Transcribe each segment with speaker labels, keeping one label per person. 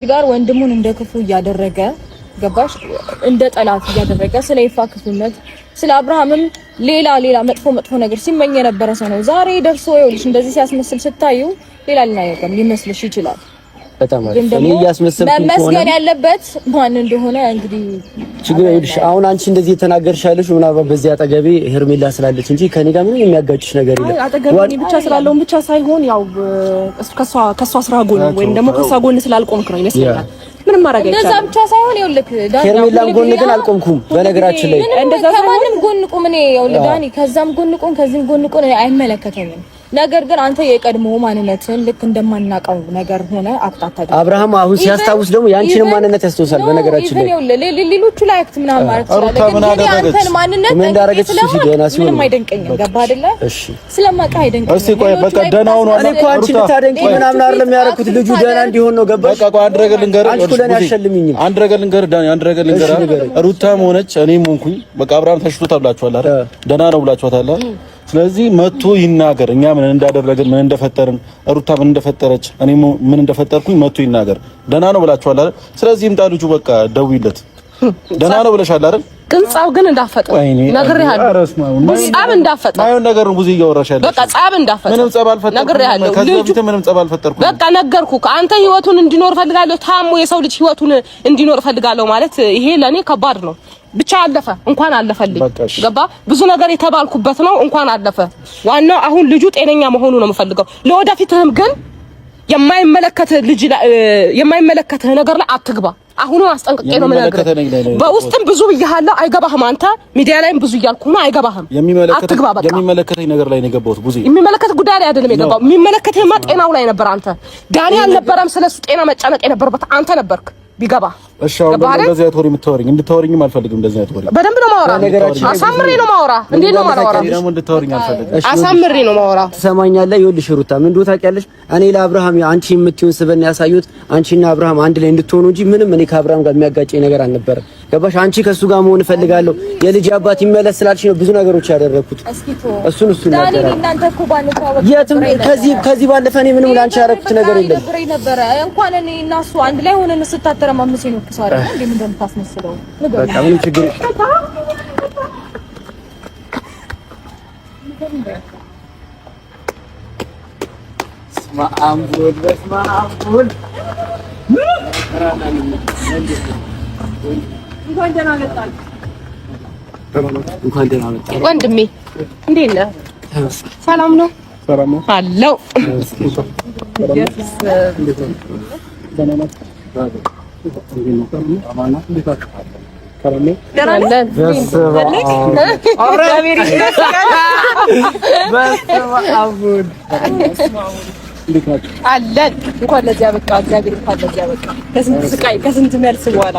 Speaker 1: ጋር ወንድሙን እንደ ክፉ እያደረገ ገባሽ፣ እንደ ጠላት እያደረገ ስለ ይፋ ክፉነት ስለ አብርሃምም ሌላ ሌላ መጥፎ መጥፎ ነገር ሲመኝ የነበረ ሰው ነው። ዛሬ ደርሶ ይኸውልሽ እንደዚህ ሲያስመስል ስታዩ ሌላ ሌላ ነገር ሊመስልሽ ይችላል።
Speaker 2: በጣም አሪፍ። እኔ እያስመሰልኩኝ ከሆነ
Speaker 1: መመስገን ያለበት ማን እንደሆነ እንግዲህ
Speaker 2: ችግር ይኸውልሽ፣ አሁን አንቺ እንደዚህ የተናገርሽ ያለሽ ምናልባት በዚህ አጠገቤ ሄርሜላ ስላለች እንጂ ከኔ ጋር ምንም የሚያጋጭሽ ነገር የለም።
Speaker 3: አጠገቤ እኔ ብቻ ስላለውን ብቻ ሳይሆን ያው ከሷ ስራ ጎን ወይም ደግሞ ከሷ ጎን ስላልቆምክ ነው ይመስለኛል። ምንም ማድረግ አይቻልም።
Speaker 1: እንደዛ ብቻ ሳይሆን ይኸውልህ ዳኒ፣
Speaker 2: ሄርሜላም ጎን ግን አልቆምኩም። በነገራችን ላይ
Speaker 1: እንደዛ ከማንም ጎን ቁም። እኔ ይኸውልህ ዳኒ፣ ከዛም ጎን ቁም፣ ከዚህም ጎን ቁም፣ እኔ አይመለከተኝም። ነገር ግን አንተ የቀድሞ ማንነትን ልክ እንደማናውቀው ነገር ሆነ act አታድርግ።
Speaker 2: አብርሃም አሁን ሲያስታውስ ደግሞ ያንቺንም ማንነት ያስታውሳል። በነገራችን ላይ
Speaker 1: ሌሎቹ ላይ act ምናምን ማለት ትችላለህ፣ ግን የአንተን ማንነት
Speaker 2: ምን እንዳደረገች እሱ ደህና ሲሆን
Speaker 1: ምንም አይደንቀኝም። ገባህ አይደለ?
Speaker 2: እሺ፣
Speaker 1: ስለማውቅህ አይደንቀኝም።
Speaker 4: እስቲ ቆይ በቃ ደህና ሆኖ
Speaker 2: እኔ እኮ አንቺ እንድታደንቂ ምናምን አይደለም ያደረኩት፣ ልጁ ደህና እንዲሆን ነው። ገባሽ?
Speaker 4: በቃ ቆይ አንድ ነገር ልንገርህ፣
Speaker 2: አንቺ እኮ ለእኔ አትሸልሚኝም።
Speaker 4: አንድ ነገር ልንገርህ ዳኒ፣ አንድ ነገር ልንገርህ። ሩታም ሆነች እኔም ሆንኩኝ በቃ አብርሃም ተሽሎታል ብላችኋል አይደል? ደህና ነው ብላችኋታል። ስለዚህ መጥቶ ይናገር። እኛ ምን እንዳደረግን ምን እንደፈጠርን፣ ሩታ ምን እንደፈጠረች፣ እኔ ምን እንደፈጠርኩኝ መጥቶ ይናገር። ደህና ነው ብላችኋል አይደል? ስለዚህ ይምጣ ልጁ። በቃ ደውይለት። ደህና ነው ብለሻል አይደል?
Speaker 3: ግን ጻብ ግን እንዳፈጠ ነግሬሃለሁ። ጻብ እንዳፈጠ
Speaker 4: ማይሆን ነገር ነው ብዙ እያወራሽ ያለሽ።
Speaker 3: በቃ ጻብ እንዳፈጠ
Speaker 4: ምንም ጻብ አልፈጠርኩም።
Speaker 3: ነግሬሃለሁ።
Speaker 4: ከዚህ በፊት ምንም ጻብ አልፈጠርኩም።
Speaker 3: በቃ ነገርኩህ። አንተ ህይወቱን እንዲኖር ፈልጋለሁ። ታሞ የሰው ልጅ ህይወቱን እንዲኖር ፈልጋለሁ ማለት ይሄ ለኔ ከባድ ነው። ብቻ አለፈ፣ እንኳን አለፈልኝ። ገባ ብዙ ነገር የተባልኩበት ነው። እንኳን አለፈ። ዋናው አሁን ልጁ ጤነኛ መሆኑ ነው የምፈልገው። ለወደፊትህም ግን የማይመለከትህ ልጅ የማይመለከትህ ነገር ላይ አትግባ። አሁንም አስጠንቅቄ ነው የምነግርህ። በውስጥም ብዙ ብያለሁ፣ አይገባህም። አንተ ሚዲያ ላይም ብዙ እያልኩ ነው፣ አይገባህም። አትግባ። በቃ
Speaker 4: የሚመለከተኝ ነገር ላይ ነው የገባሁት። ብዙ
Speaker 3: የሚመለከት ጉዳይ ላይ አይደለም የገባው። የሚመለከትህማ ጤናው ላይ ነበር። አንተ ዳኒ አልነበረም ስለሱ ጤና መጨነቅ የነበረበት አንተ ነበርክ። ቢገባ
Speaker 4: እሺ። አሁን እንደዚህ አይነት ወሬ የምታወሪኝ እንድታወሪኝም አልፈልግም። እንደዚህ አይነት ወሬ
Speaker 3: በደንብ ነው ማወራ፣ አሳምሬ ነው ማወራ። እንዴት ነው ማወራ?
Speaker 4: ደግሞ እንድታወሪኝ አልፈልግም።
Speaker 3: አሳምሬ ነው ማወራ።
Speaker 2: ትሰማኛለህ? ይኸውልሽ ሩታ ምን እንደሆነ ታውቂያለሽ? እኔ ለአብርሃም አንቺ የምትይውን ስበን ያሳዩት አንቺና አብርሃም አንድ ላይ እንድትሆኑ እንጂ ምንም እኔ ከአብርሃም ጋር የሚያጋጨኝ ነገር አልነበረም። ገባሽ? አንቺ ከሱ ጋር መሆን እፈልጋለሁ የልጅ አባት ይመለስ ስላልሽ ነው ብዙ ነገሮች ያደረኩት። እሱን እሱን የትም ከዚህ ባለፈ እኔ ምንም ለአንቺ ያደረኩት ነገር የለም።
Speaker 1: እንኳን እኔ እና እሱ አንድ ላይ ሆነን ስታተረማምስ ነው ሰው አይደል እንዴ? ምን እንደምታስመስለው
Speaker 2: በቃ ምንም ችግር እንኳን ደህና መጣህ
Speaker 3: ወንድሜ። እንዴት ነህ? ሰላም ነው? አለው አለን። እንኳን ለዚህ አበቃ እግዚአብሔር፣ እንኳን ለዚህ አበቃ። ከስንት ስቃይ ከስንት መልስ በኋላ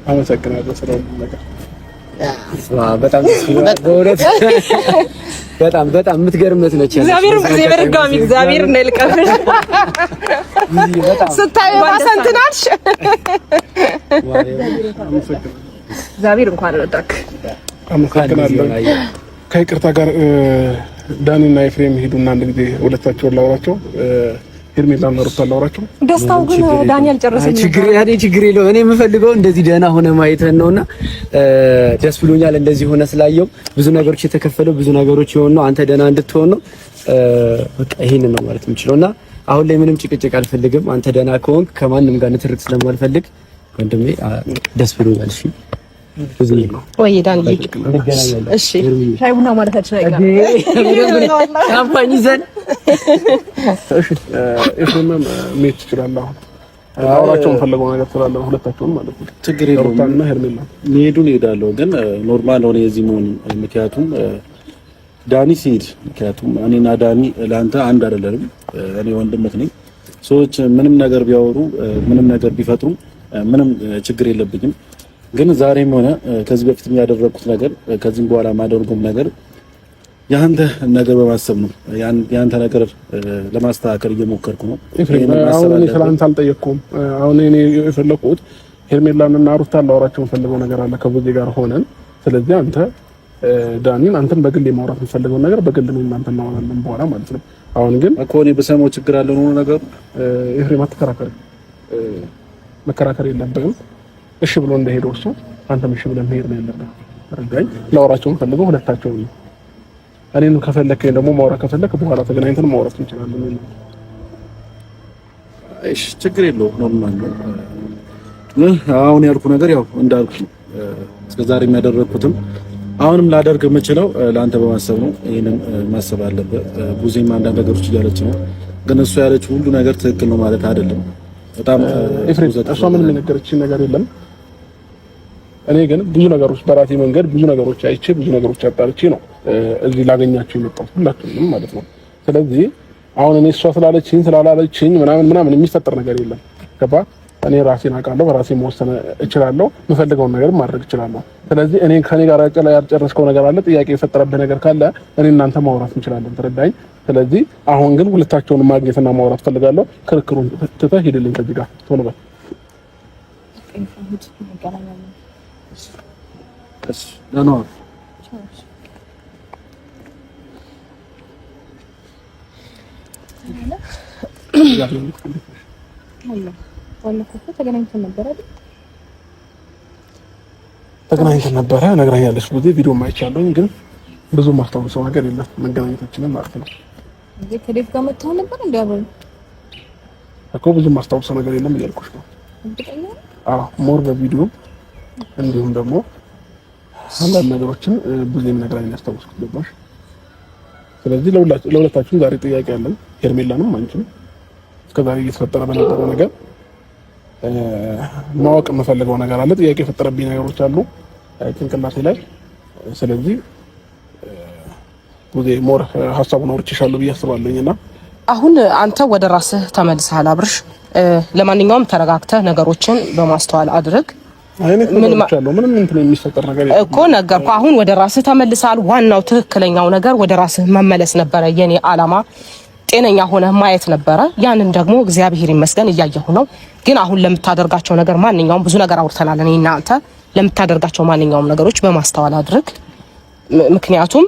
Speaker 5: አመሰግናለሁ ስለሁሉም ነገር።
Speaker 2: በጣም በእውነት በጣም በጣም የምትገርመት ነች።
Speaker 3: እግዚአብሔር በድጋሚ እግዚአብሔር እንዳይልቀፍሽ ስታዩ ባሰንትናልሽ። እግዚአብሔር እንኳን ረዳክ።
Speaker 5: አመሰግናለሁ። ከይቅርታ ጋር ዳኒና ኤፍሬም ሄዱና አንድ ጊዜ ሁለታቸውን ላውራቸው፣ ሄርሜላና ሩታ ላውራቸው።
Speaker 3: ደስታው ግን ዳኒ አልጨረሰም።
Speaker 2: ችግር ያኔ ችግር የለውም። እኔ የምፈልገው እንደዚህ ደህና ሆነ ማየትህን ነውና ደስ ብሎኛል። እንደዚህ ሆነ ስላየው ብዙ ነገሮች የተከፈለው ብዙ ነገሮች የሆነው አንተ ደህና እንድትሆን ነው። በቃ ይሄንን ነው ማለት የምችለውና አሁን ላይ ምንም ጭቅጭቅ አልፈልግም። አንተ ደህና ከሆንክ ከማንም ጋር ንትርክ ስለማልፈልግ ወንድሜ ደስ ብሎኛል። እሺ
Speaker 3: ወይ ዳንዬ፣ እሺ ሻይ ቡና ማለታችን አይቀርም።
Speaker 2: ሻምፓኝ ይዘን
Speaker 5: እሺ። ኤፍሬምም መሄድ ትችላለህ። አሁን አውራቸው የምፈልገው ነገር ስላለ ሁለታቸውን ማለት ነው።
Speaker 4: ችግር የለውም።
Speaker 5: ሩታንና ሄርሜላ
Speaker 4: መሄዱን እሄዳለሁ፣ ግን normal ሆነ የዚህ መሆን ምክንያቱም ዳኒ ሲሄድ፣ ምክንያቱም እኔና ዳኒ ለአንተ አንድ አይደለንም። እኔ ወንድምህ ነኝ። ሰዎች ምንም ነገር ቢያወሩ ምንም ነገር ቢፈጥሩ ምንም ችግር የለብኝም። ግን ዛሬም ሆነ ከዚህ በፊትም ያደረኩት ነገር ከዚህም በኋላ የማደርገውም ነገር የአንተ ነገር በማሰብ ነው። የአንተ ነገር ለማስተካከል እየሞከርኩ ነው።
Speaker 5: አሁን እኔ ስለ አንተ አልጠየቅኩም። አሁን እኔ የፈለኩት ሄርሜላን እና ሩታን ላወራቸው የምፈልገው ነገር አለ ከቡዜ ጋር ሆነን። ስለዚህ አንተ ዳኒን አንተን በግል የማውራት የምፈልገው ነገር በግል ነው እናንተ እናወራለን በኋላ ማለት ነው። አሁን ግን
Speaker 4: እኮ እኔ ብሰማው ችግር አለው ነው ነገሩ።
Speaker 5: ኤፍሬም አትከራከርም። መከራከር የለብህም። እሺ ብሎ እንደሄደው እሱ አንተም እሺ ብለህ መሄድ ነው ያለብህ። ተረዳኝ። ላወራቸው የምፈልገው ሁለታቸውን ነው። እኔን ከፈለከኝ ደግሞ ማውራት ከፈለክ በኋላ ተገናኝተን ማውራት እንችላለን።
Speaker 4: እሺ ችግር የለውም። normal ነው። አሁን ያልኩ ነገር ያው እንዳልኩ እስከዛሬ የሚያደረግኩትም አሁንም ላደርግ የምችለው ለአንተ በማሰብ ነው። ይሄንን ማሰብ አለብህ። ቡዜም አንዳንድ ነገሮች እያለች ነው፣ ግን እሱ ያለችው ሁሉ ነገር ትክክል ነው ማለት አይደለም። በጣም
Speaker 5: ኤፍሬም፣ እሷ ምንም የነገረችኝ ነገር የለም። እኔ ግን ብዙ ነገሮች በራሴ መንገድ ብዙ ነገሮች አይቼ ብዙ ነገሮች አጣርቼ ነው እዚህ ላገኛቸው የመጣሁት ሁላችሁንም ማለት ነው። ስለዚህ አሁን እኔ እሷ ስላለችኝ ስላላለችኝ ምናምን ምናምን የሚፈጠር ነገር የለም። ገባ? እኔ ራሴን አውቃለሁ፣ በራሴ መወሰን እችላለሁ፣ የምፈልገውን ነገር ማድረግ እችላለሁ። ስለዚህ እኔ ከኔ ጋር ያልጨረስከው ነገር አለ፣ ጥያቄ የፈጠረብህ ነገር ካለ እኔ እናንተ ማውራት እንችላለን። ተረዳኝ። ስለዚህ አሁን ግን ሁለታቸውን ማግኘትና ማውራት ፈልጋለሁ። ክርክሩን ትተህ ሂድልኝ ከዚህ ጋር ቶሎ በል።
Speaker 1: ተገናኝተን ነበረ አይደል?
Speaker 5: ተገናኝተን ነበረ ነግራኛለች። ብዙ ቪዲዮ አይቻለሁኝ፣ ግን ብዙ ማስታወሰው ነገር የለም መገናኘታችንን ማለት ነው።
Speaker 1: ከዴቭ ጋር መጥተው ነበር እንዴ? አብረን
Speaker 5: እኮ ብዙ ማስታወሰው ነገር የለም እያልኩሽ ነው። አዎ more በቪዲዮ እንዲሁም ደግሞ አንዳንድ ነገሮችን ብዙ ነግራኝ ያስታወስኩት ገባሽ። ስለዚህ ለሁለታችሁም ዛሬ ጥያቄ አለን፣ ሄርሜላንም አንቺም እስከዛሬ እየተፈጠረ በነበረው ነገር ማወቅ የምፈልገው ነገር አለ። ጥያቄ የፈጠረብኝ ነገሮች አሉ ጭንቅላቴ ላይ። ስለዚህ ብዙ more ሀሳቡን አውርቼሻለሁ ብዬ አስባለሁኝ እና
Speaker 3: አሁን አንተ ወደ ራስህ ተመልሰሃል አብርሽ። ለማንኛውም ተረጋግተህ ነገሮችን በማስተዋል አድርግ።
Speaker 5: ምንም እንትን የሚፈጠር ነገር
Speaker 3: እኮ ነገርኩህ። አሁን ወደ ራስህ ተመልሰሃል። ዋናው ትክክለኛው ነገር ወደ ራስህ መመለስ ነበረ የኔ አላማ። ጤነኛ ሆነ ማየት ነበረ። ያንን ደግሞ እግዚአብሔር ይመስገን እያየሁ ነው። ግን አሁን ለምታደርጋቸው ነገር ማንኛውም ብዙ ነገር አውርተናል እኔ እና አንተ። ለምታደርጋቸው ማንኛውም ነገሮች በማስተዋል አድርግ። ምክንያቱም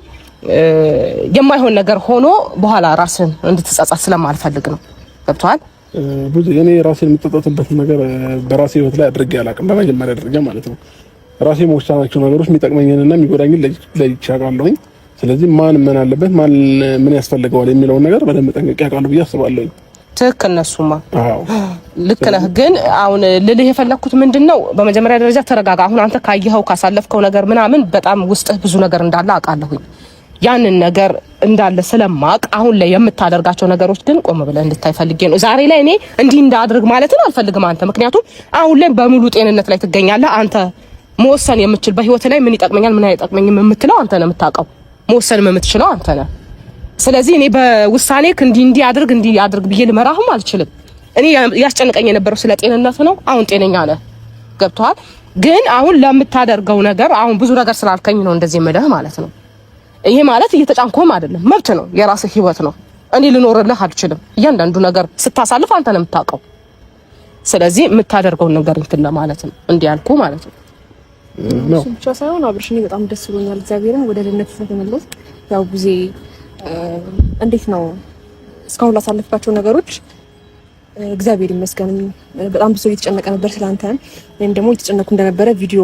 Speaker 3: የማይሆን ነገር ሆኖ በኋላ ራስን እንድትጸጸት ስለማልፈልግ ነው። ገብቶሃል?
Speaker 5: ብዙ እኔ ራሴን የምጸጸትበት ነገር በራሴ ህይወት ላይ አድርጌ አላውቅም። በመጀመሪያ ደረጃ ማለት ነው ራሴ መወሰናቸው ነገሮች የሚጠቅመኝንና የሚጎዳኝን ለይቼ አውቃለሁኝ። ስለዚህ ማን ምን አለበት ማን ምን ያስፈልገዋል የሚለውን ነገር በደንብ ጠንቅቄ አውቃለሁ ብዬ አስባለሁኝ።
Speaker 3: ትክክል ነህ። እሱማ ልክ ነህ። ግን አሁን ልልህ የፈለግኩት ምንድን ነው፣ በመጀመሪያ ደረጃ ተረጋጋ። አሁን አንተ ካየኸው ካሳለፍከው ነገር ምናምን በጣም ውስጥህ ብዙ ነገር እንዳለ አውቃለሁኝ። ያንን ነገር እንዳለ ስለማቅ አሁን ላይ የምታደርጋቸው ነገሮች ግን ቆም ብለህ እንድታይ ፈልጌ ነው። ዛሬ ላይ እኔ እንዲህ እንዳድርግ ማለትን አልፈልግም አንተ፣ ምክንያቱም አሁን ላይ በሙሉ ጤንነት ላይ ትገኛለህ። አንተ መወሰን የምችል በህይወት ላይ ምን ይጠቅመኛል ምን አይጠቅመኝም የምትለው አንተ ነህ የምታውቀው፣ መወሰንም የምትችለው አንተ ነህ። ስለዚህ እኔ በውሳኔ እንዲህ እንዲህ አድርግ እንዲህ አድርግ ብዬ ልመራህም አልችልም። እኔ ያስጨንቀኝ የነበረው ስለ ጤንነት ነው። አሁን ጤነኛ ነህ፣ ገብቶሃል። ግን አሁን ለምታደርገው ነገር አሁን ብዙ ነገር ስላልከኝ ነው እንደዚህ የምልህ ማለት ነው። ይሄ ማለት እየተጫንኩህም አይደለም፣ መብት ነው፣ የራስህ ህይወት ነው። እኔ ልኖርልህ አልችልም። እያንዳንዱ ነገር ስታሳልፍ አንተ ነው የምታውቀው። ስለዚህ የምታደርገውን ነገር እንትን ለማለት ነው እንዲህ ያልኩህ ማለት ነው።
Speaker 1: እሱ ብቻ ሳይሆን አብርሽ፣ እኔ በጣም ደስ ብሎኛል እግዚአብሔርን ወደ ድነት ስለተመለስ። ያው ጊዜ እንዴት ነው እስካሁን ላሳለፍካቸው ነገሮች እግዚአብሔር ይመስገን። በጣም ብዙ እየተጨነቀ ነበር ስላንተ፣ ወይም ደግሞ እየተጨነኩ እንደነበረ ቪዲዮ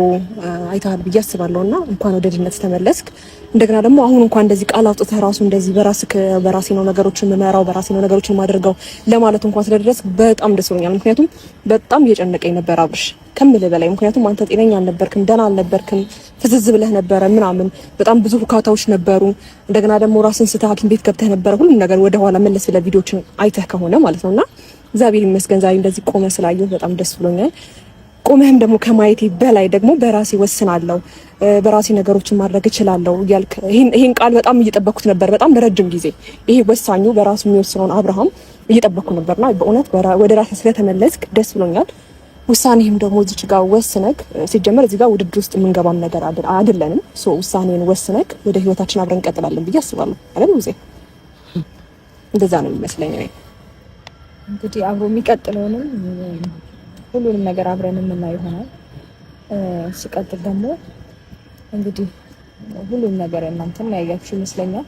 Speaker 1: አይተሃል ብዬ አስባለሁ። እና እንኳን ወደ ድነት ተመለስክ። እንደገና ደግሞ አሁን እንኳን እንደዚህ ቃል አውጥተህ ራሱ እንደዚህ በራስህ በራሴ ነው ነገሮችን የምመራው በራሴ ነው ነገሮችን የማደርገው ለማለት እንኳን ስለደረስክ በጣም ደስ ብሎኛል። ምክንያቱም በጣም እየጨነቀኝ ነበር አብርሽ ከምልህ በላይ። ምክንያቱም አንተ ጤነኛ አልነበርክም፣ ደህና አልነበርክም፣ ፍዝዝ ብለህ ነበረ ምናምን፣ በጣም ብዙ ሁካታዎች ነበሩ። እንደገና ደግሞ ራስን ስተህ ሐኪም ቤት ገብተህ ነበረ። ሁሉም ነገር ወደኋላ መለስ ብለህ ቪዲዮችን አይተህ ከሆነ ማለት ነውና እግዚአብሔር ይመስገን ዛሬ እንደዚህ ቆመ ስላየሁ በጣም ደስ ብሎኛል። ቆመህም ደግሞ ከማየቴ በላይ ደግሞ በራሴ ወስናለሁ፣ በራሴ ነገሮችን ማድረግ እችላለሁ እያልክ ይሄን ቃል በጣም እየጠበኩት ነበር። በጣም ለረጅም ጊዜ ይሄ ወሳኙ በራሱ የሚወስነውን አብርሃም እየጠበኩ ነበርና በእውነት ወደ ራሴ ስለተመለስክ ደስ ብሎኛል። ውሳኔህም ደግሞ እዚች ጋር ወስነክ ሲጀመር እዚህ ጋር ውድድር ውስጥ የምንገባም ነገር አይደለንም። so ውሳኔን ወስነክ ወደ ህይወታችን አብረን እንቀጥላለን ብዬ አስባለሁ። አይደል ጊዜ እንደዛ ነው የሚመስለኝ እኔ። እንግዲህ አብሮ የሚቀጥለውንም ሁሉንም ነገር አብረን የምናየው ይሆናል። ሲቀጥል ደግሞ እንግዲህ ሁሉም ነገር እናንተም ያያችሁ ይመስለኛል።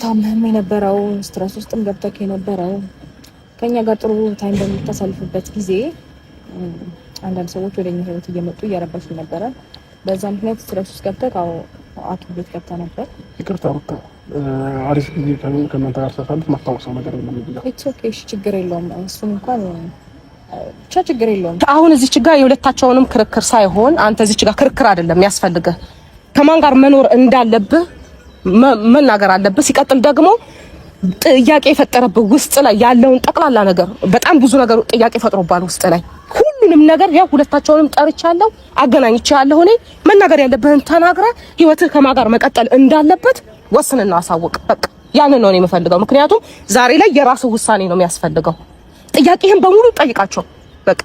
Speaker 1: ታምህም የነበረው stress ውስጥም ገብተክ የነበረው ከኛ ጋር ጥሩ time በምታሳልፍበት ጊዜ አንዳንድ ሰዎች ወደ እኛ ህይወት እየመጡ እየረበሹ ነበረ። በዛ ምክንያት stress ውስጥ ገብተህ ሐኪም ቤት ገብተህ ነበር።
Speaker 5: ይቅርታ ሩታ፣ አሪፍ ጊዜ ከእናንተ ጋር ሳሳልፍ ማስታወሰው ነገር የለም።
Speaker 1: It's okay፣ እሺ፣ ችግር የለውም። እሱም እንኳን ብቻ ችግር የለውም።
Speaker 3: አሁን እዚች ጋር የሁለታቸውንም ክርክር ሳይሆን አንተ እዚች ጋር ክርክር አይደለም የሚያስፈልግህ፣ ከማን ጋር መኖር እንዳለብህ መናገር አለብህ። ሲቀጥል ደግሞ ጥያቄ የፈጠረብህ ውስጥ ላይ ያለውን ጠቅላላ ነገር፣ በጣም ብዙ ነገር ጥያቄ ፈጥሮብሃል ውስጥ ላይ፣ ሁሉንም ነገር ያው ሁለታቸውንም ጠርቻለሁ፣ አገናኝቻለሁ። እኔ መናገር ያለብህን ተናግረህ ህይወትህ ከማን ጋር መቀጠል እንዳለበት ወስንና አሳውቅ። በቃ ያንን ነው እኔ የምፈልገው። ምክንያቱም ዛሬ ላይ የራስህ ውሳኔ ነው የሚያስፈልገው። ጥያቄህን በሙሉ ጠይቃቸው። በቃ